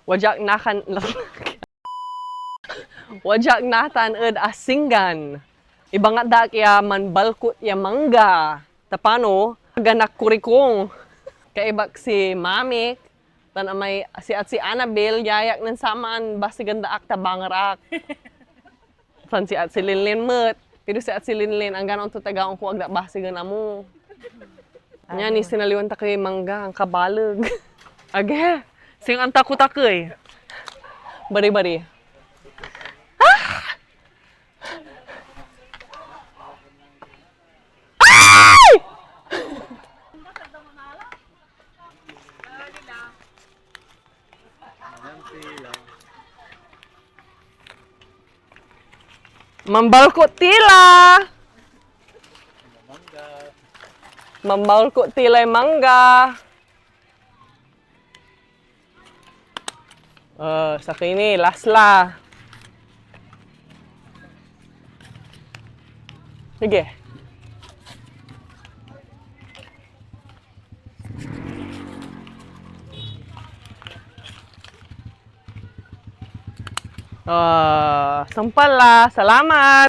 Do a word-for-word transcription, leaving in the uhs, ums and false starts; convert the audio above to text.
Wadiak natan, wadiak natan ed asinggan. Ibangat da ak ya manbalkot ya mangga. Ta pano? Ganak kurikong. Kaibak si Mamik, tan amay si at si Annabel, yayak nen saman, basigen da ak ta bangar ak. Tan si Atsi Linlin met. Pero si Atsi Linlin, anggano anto tagaon ko, agda basigen amo. Nia ni sinaliwan ta kay mangga, angkabaleg. Age, sing antakotakey. Bari-bari. Ah! Ay! Mambalkot tila! Mambalkot tilay mangga. Uh, sakey ni, last la. Sige. Ah, sumpal la. Salamat.